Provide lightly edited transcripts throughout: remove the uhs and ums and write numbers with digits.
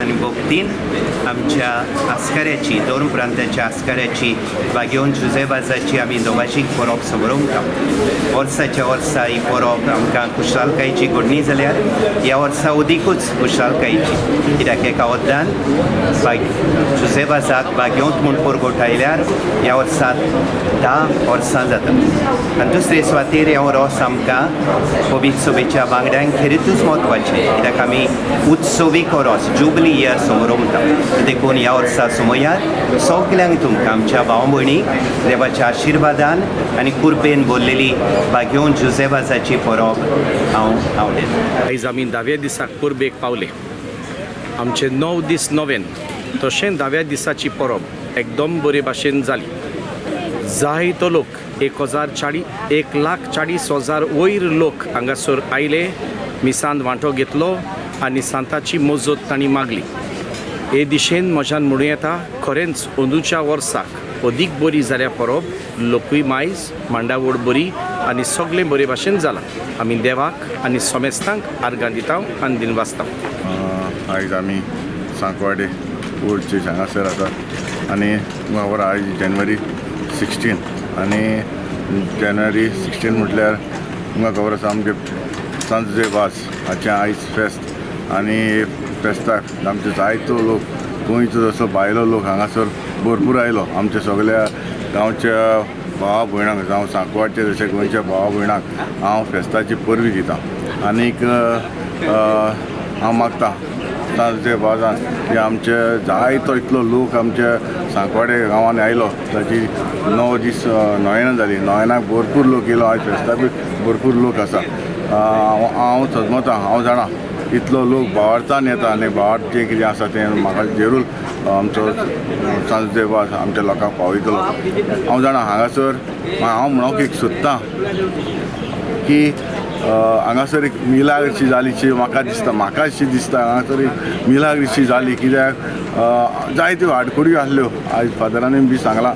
आनी भक्तीन आमच्या आस्काऱ्याची, दोन प्रांताच्या आस्काऱ्याची बागेवन जुजेबाजाची आमी दोबाशीक परब समरोवता. वर्साच्या वर्सा ही परब आमकां खुशालकायेची घडणी जाल्यार ह्या वर्सा अदिकूच खुशालकायेची, कित्याक एका वद्दान बाग जुजेबाजाक बागेवंत म्हूण परगटायल्यार ह्या वर्साक 10 वर्सां जाता. आनी दुसरे सुवातेर हो रोस आमकां पवित्र सभेच्या बांगड्यांक खेरीतूच म्हत्वाचें, कित्याक आमी उत्सवीक हो रोस जुबली इयर समरोवता. देखून ह्या वर्सा समयार सगल्यांक तुमकां आमच्या भाव भयणीक देवाच्या आशिर्वादान आनी कुरपेन भरलेली बागेवन जुजेबाजाची परब हांव आवडयतां. आयज आमी 10व्या दिसाक परबेक पावले. आमचे 9 दीस नोवेन, तशें 10व्या दिसाची परब एकदम बरे भाशेन जाली. जायतो लोक 1,040, 1,40,000 वयर लोक हांगासर आयले, मिसान वांटो घेतलो आनी सांताची मजत तांणी मागली. हे दिशेन म्हज्यान म्हणूं येता, खरेंच अंदूच्या वर्साक अदीक बरी जाल्या परब. लोकूय मायज, मांडावळ बरी आनी सगळें बरे भाशेन जालां. आमी देवाक आनी समेस्तांक आर्गां दिता आनी दिनवासता. आयज आमी सांकवाडे ओल्ड हांगासर आसा आनी तुमकां खबर, आयज जानेवारी 16 आनी जानेवारी 16 म्हटल्यार तुमकां खबर आसा, आमचे सांत जुझे वाज हाचें आयज फेस्त. आनी फेस्ताक आमचे जायतो लोक, गोंयचो जसो भायलो लोक हांगासर भरपूर आयलो. आमच्या सगल्या गांवच्या भावा भयणांक, जावं सांकवाडचे जशे गोंयच्या भावा भयणांक हांव फेस्ताची परबी दिता. आनीक हांव मागता सांत वाजान की आमचे जायतो इतलो लोक आमच्या सांकवाडे गांवांनी आयलो, ताची 9 दीस नोवेनां जाली. नोवेनाक भरपूर लोक येयलो. आयज फेस्ताकूय भरपूर लोक आसा. हांव सजमता, हांव जाणा, इतलो लोक भावार्थान येता आनी भावार्थ जें कितें आसा तें म्हाका जरूर आमचो सांत वाज आमच्या लोकांक पावयतलो. हांव जाणा, हांगासर हांव म्हणोंक एक सोदतां की हांगासर एक मिलाग्रशी जालीशी म्हाका दिसता, म्हाका अशी दिसता, हांगासर एक मिलाग्रशी जाली, कित्याक जायत्यो आडखळ्यो आसल्यो. आयज फादरांनी बी सांगलां,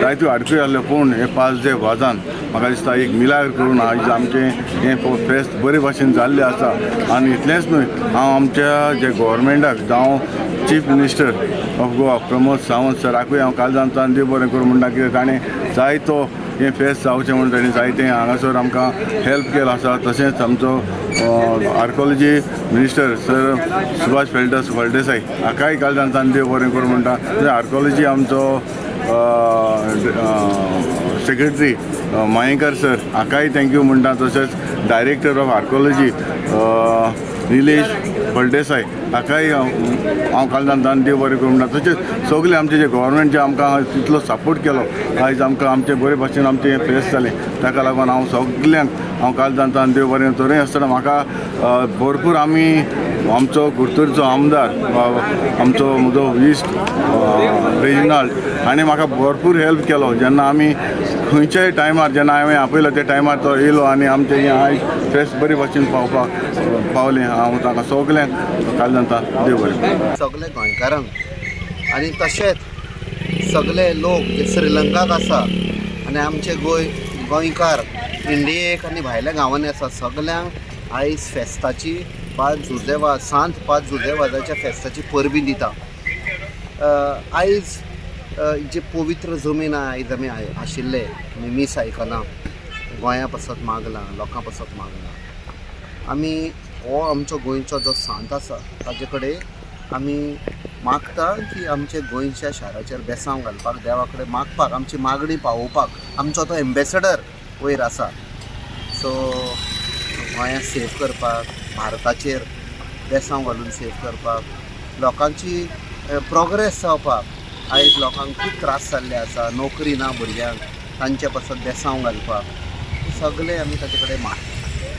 जायत्यो आडखळ्यो आसल्यो, पूण हे पांच जे वाजान म्हाका दिसता एक मिलाग्र करून आयज आमचें हें फेस्त बरे भाशेन जाल्लें आसा. आनी इतलेंच न्हय, हांव आमच्या जे गोवोरमेंटाक, जावं chief minister of Goa Pramod Sawant सराकूय हांव काळजांतल्यान देव बरें करूं म्हणटा, कित्याक ताणें जायतो हें फेस्त जावचें म्हणून ताणें जायतें हांगासर आमकां हेल्प केलां आसा. तशेंच आमचो आर्कोलॉजी मिनिस्टर सर सुभाष फेल्डस फळदेसाय हाकाय काळजांतल्यान देव बरें करूं म्हणटा. तशें आर्कोलॉजी आमचो सेक्रेटरी मयेंकर सर हाकाय thank you म्हणटा. तशेंच director of archaeology Nilesh Phaldesai हाकाय हांव काळजांतल्यान देव बरें करूं म्हणटा. तशेंच सगळे आमचे जे गव्हर्मेंट जे आमकां तितलो सपोर्ट केलो, आयज आमकां आमचें बरे भाशेन आमचें हें फेस्त जालें. ताका लागून हांव सगल्यांक हांव काळजांतल्यान देव बरें. तरी आसतना म्हाका भरपूर आमी आमचो कुडतरचो आमदार, आमचो म्हजो इश्ट रेजिनाल्ड हाणें म्हाका भरपूर हेल्प केलो. जेन्ना आमी खंयच्याय टायमार जेन्ना हांवें आपयलो, त्या टायमार तो येयलो आनी आमचें हें आयज फेस्त बरे भाशेन पावपाक पावलें. हांव तांकां सगल्यांक काळजांतल्यान देव बरें. सगळे गोंयकारांक आनी तशेंच सगळे लोक जे श्रीलंकाक आसा आनी आमचे गोंयकार इंडियेक आनी भायल्या गांवांनी आसा, सगल्यांक आयज फेस्ताची पांच जुजेवा सांत पांच जुजेवाजाच्या फेस्ताची परबी दिता. आयज जी पवित्र जमीन आहा, आयज आमी आशिल्ले, आमी मीस आयकलां, गोंया पासत मागलां, लोकां पासत मागलां. आमी हो आमचो गोंयचो जो सांत आसा ताजे कडेन आमी मागता की आमचे गोंयच्या शाराचेर बेसांव घालपाक, देवा कडेन मागपाक, आमची मागणी पावोवपाक आमचो तो एम्बेसडर वयर आसा. सो गोंया सेव करपाक, भारताचेर बेसांव घालून सेव करपाक, लोकांची प्रोग्रेस जावपाक, आयज लोकांक खूब त्रास जाल्ले आसा, नोकरी ना भुरग्यांक, तांचे पासत बेसांव घालपाक, सगळें आमी ताचे कडेन मागता.